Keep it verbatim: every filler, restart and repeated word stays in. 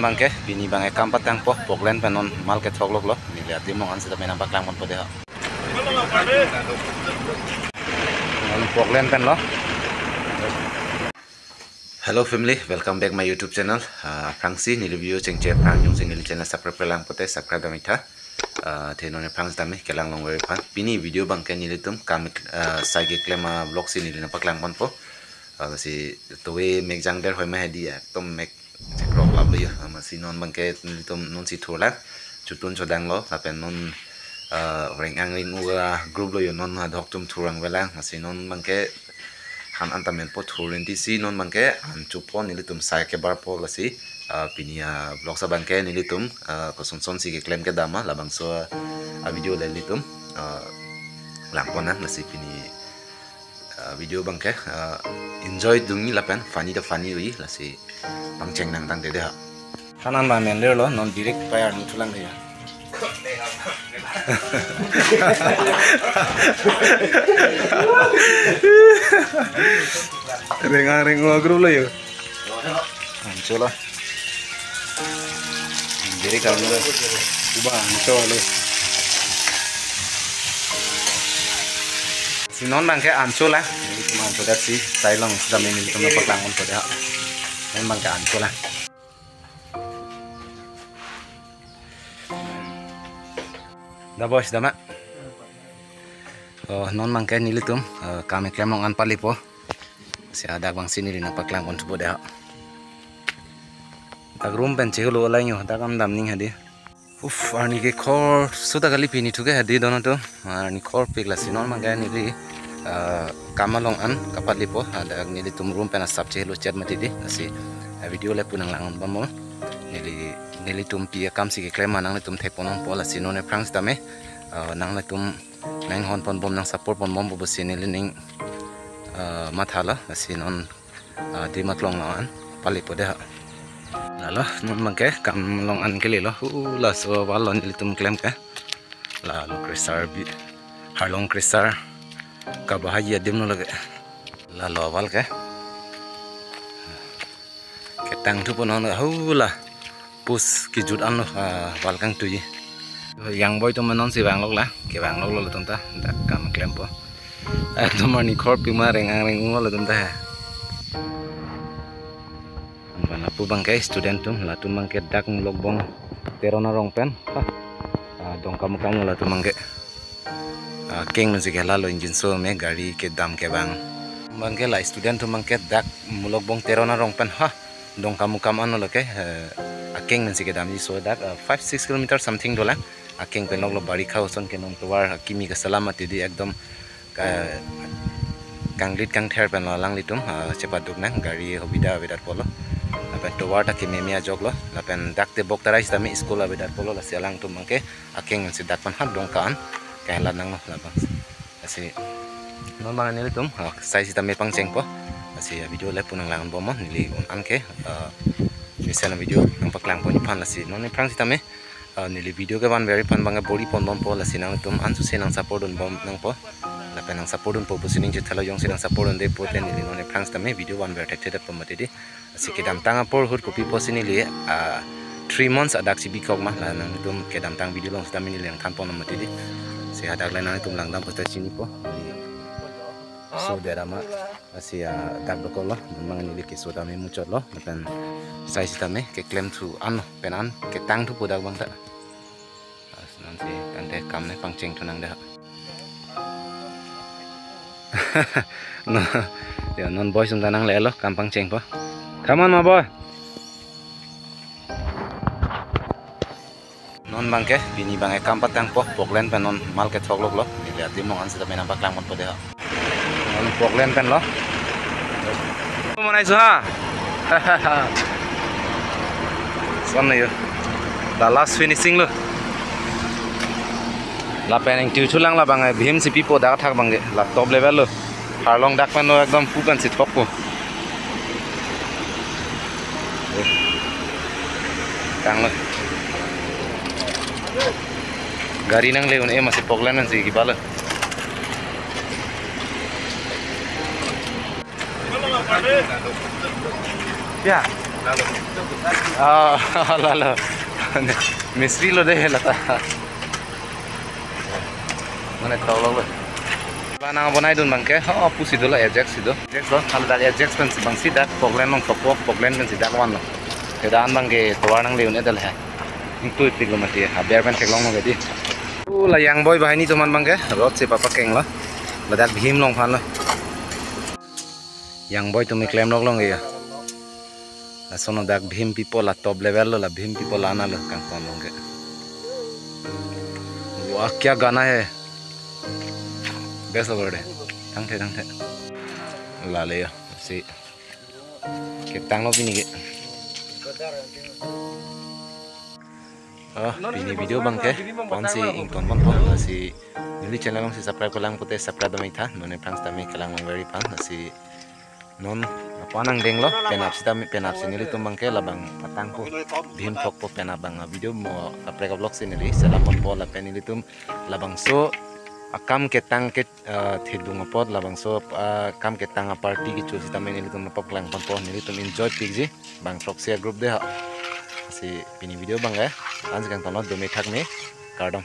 Bangke, pini bang ekam patangpo, Poklen pen non mal kethok loklo, neli adim along an seta nangpaklang ponpo dei ha. Non Poklen pen lo. Hello family, welcome back my YouTube channel. Ah, aphrangsi neli video chengche aphrang jongsi neli channel subscribe lang pote subscribe dam-ik tha. Ah, the non aphrang sitame kelang longver aphan. Pini video bangke nelitum kam, ah, sai keklem a-vlog si neli nangpaklang ponpo. Ah, si towe mek jangder hoi ma hedi ya, ekdom mek chekrok laplo yo. Ah, masi non bangke nelitum nonsi thurlang. Chotun chodanglo, lapen non, ah, reng-ang reng-u a-group lo yo, non adhok atum thurang velang. Masi non bangke han an tame menpo, thur rinti si non bangke an chopo, nelitum sai kebarpo lasi, ah, pini a-vlog sa bangke nelitum, ah, kosonson si keklem kedam ma labangso a-video le nelitum, ah, lang pon nang lasi pini, ah, video bangke, ah, enjoy dunji lapen funny ta funny ri lasi pangcheng nang tangte dei ha. Han an ba menler lo, non direct pai arni thulang dei ya. Reng-ang reng-u a-group lo yo. Ancho lo. Direct arni lo. Uba ancho lo. Si non bangke ancho lang. Nelitum ancho dak si sai along sitame nelitum nangpaklang ponpo dei ha. Non bangke ancho lang. Da boys, da ma. Oh, non bangke nelitum, eh, kam keklem along an palipo. Si hadak bangsi neli nangpaklang pon thupo dei ha. Dak room pen chehelo lang yo, dak kam dam ning hedi. Uf, arni kekhor suta kali pini thu ke hedi don atum. Arni khorpik lasi non bangke neli, ah, kam along an kapalipo, hadak nelitum room pen asap chehelo chet mati dei. Lasi, ah, video le pu nanglang bomnon. Neli, nelitum pi akam si keklem ma nanglitum thek pon nangpo lasi non aphrang sitame, ah, nanglitum nanghon pon bom, nang support pon bompo pusi neli ning, ah, mathalo lasi non, ah, dim aklong along an palipo dei ha. Lalo, non bangke kam along an kelelo. Hu, laso wall lo nelitum klem ke. Lalo Krisar bi, Harlong Krisar kabahai adim lo lake. Lalo wall ke. Ketang thupo non, hu la. Pus kejut anlo, ah, wall kangtui. Young boy atum nonsi vanglok la, kevang loklo latum ta, dak kam klempo. Ekdom arni khorpik ma reng-ang reng-u latum ta. Anpan lapu bangke student atum, latum bangke dak Mulokbong Teron arong pen. Ha. Ah, Dongkamukam latum bangke. Ah, akeng nunsi ke lalo ingjinso me gari kedam kevang. Bangke la student atum bangke dak Mulokbong Teron arong pen, ha, Dongkamukam anlo ke, eh, akeng nunsi kedamji so dak, eh, five six kilometer something dolang. Akeng pen loklo, barikha ason ke non tovar akimi kaselam mati dei, ekdom ka, kanglit kangther pen lo alanglitum, ah, chepaduk nang, gari hobida avedet polo. Lapen tovar ta kememe ajok lo, lapen dak Tebok Tarai sitame school avedet polo, lasi alangtum bangke akeng nunsi dak pen ha Dongka an kahelat nanglo labang. Lasi non bang nelitum, ah, sai sitame pangchengpo. Lasi, ah, video le pu nanglang bomnon, neli un an ke, ah, mesen video nangpaklang ponji aphan lasi non aphrang sitame, ah, neli video kevanver aphan bangke bor-i pon bompo, lasi nangtum ansu se nang support dun bom nangpo. Lapen nang support dunpo pusi ning chethalo, jongsi nang support dunde pote neli non aphrang sitame video vanver thekthedet po mati dei. Si kedamtang apor ahut kopi pusi neli, ah, three months adak si bikok ma, la nangtum kedamtang video along sitame neli nangthan pon mati dei. Si hadak le nangtum langdam puta chinipo. Neli so dera ma, si, ah, dak dokok lo, non bang neli keso tame muchot lo, lapen sai sitame keklem thu anlo, pen an ketang thupo dak bang ta. As, non si tangte kam ne pangcheng thu nang dei ha. No, yo, non boys atum ta nanglelo, kam pangchengpo. Come on, my boy. Non bangke, pini bang ekam patangpo, Poklen pen non mal kethok loklo, neli adim along an sitame nangpaklang ponpo dei ha. Poklen pen lo. Monai so ha. Son yo. The last finishing lo. Lapen ingtiu thulang labang, eh, bhim si pipo dak athak bangke. La top level lo. Harlong dak pen lo ekdom pu pen si thokpo. Kang lo. Gari nangle un-e masi Poklen ansi kiba lo. Ya. Ah, lalo. Mistri lo dei lata. Mane tolok lo. Ba nangbonai dun abangke, oh, pusi dolo, Ajax si do. Ajax lo, haladak Ajax pensi abangsi dak Portland along topo, Portland pensi dak vanlo. Kedo-an abangke tovar nangle un-edetlo he. Ingtui pik lo mati, aber pen theklong lo ke dei. Oh, la Young Boy banghini atum an abangke, road si papakeng lo. Ladak Bhim along aphan lo. Young Boy atum keklem lok long ke ya. Lason dak Bhim people la top level lo, la Bhim people la ana lo kangton long ke. Wah, kya gana hai. Best lo de. Thangthe, thangthe. Lale ya, si. Ketang lo pini ke. Oh, pini video abangke, ponsi ington ponpo, lasi neli channel alongsi subscribe kelang pute subscribe dam-ik tha, non aphrang sitame kelang longver-ik aphan, lasi non lapu-an angdeng lo, penap sitame, penap si nelitum abangke labang patangpo, Bhim thokpo penap abang video mo kaprek vlog si neli selam ponpo lapen nelitum labangso akam ketang ke, eh, thedung apot labangso, eh, akam ketang a-party kecho sitame nelitum apot kelang ponpo, nelitum enjoy pikji, bang throksi a-group dei ha. Si pini video abangke, ansi kangton lo, dome thakme, kardom.